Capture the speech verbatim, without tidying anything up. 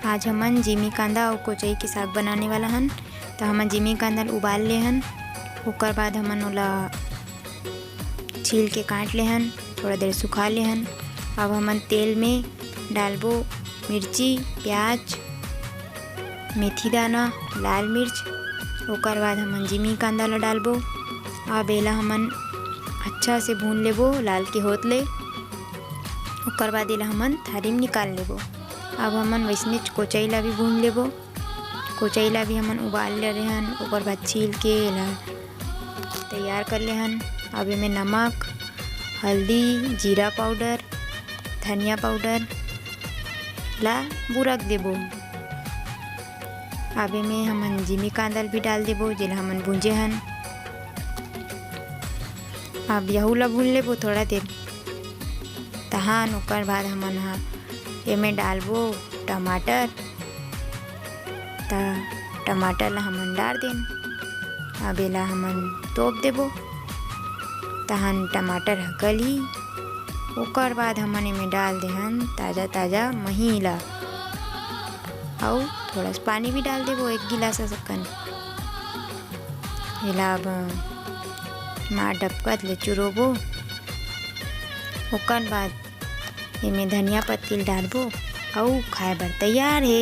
आज हमन जिमी कांदा अउ कोचई के साग बनाने वाला हन। त हमन जिमी कांदा ल उबाल ले हन, ओकर बाद हमन ओला छील के काट ले हन, थोड़ा देर सुखा ले हन। अब हमन तेल में डालबो मिर्ची, प्याज, मेथी दाना, लाल मिर्च। ओकर बाद हमन जिमी कांदा ला डालबो। अब एला हमन अच्छा से भून लेबो लाल के होत ले। ओकर बाद एला हमन थारी में निकाल लेबो। अब हमन वैसने कोचई ला भी भून लेबो। कोचई ला भी हमन उबाल ले रहेन, ओकर बाद छील के एला तैयार कर लेहन। अब एमे नमक, हल्दी, जीरा पाउडर, धनिया पाउडर ला बुरक देबो। अब एमे हमन जिमी कांदा ल भी डाल देबो, जेला हमन भूंजे हन। अब यहू ला भून लेबो थोड़ा देर। तहान ओकर बाद हमन ह एमे डालबो टमाटर। त टमाटर ला हमन डार देन। अब एला हमन तोप देबो, तहान टमाटर ह गलही। ओकर बाद हमन एमे डाल देहन ताजा ताजा मही ला, अउ थोड़ा सा पानी भी डाल देबो, एक गिलास अकन। एला अब मार डबकत ले चुरोबो। ओकर बाद एमे धनिया पत्ती ल डालबो अउ खाए बर तैयार हे।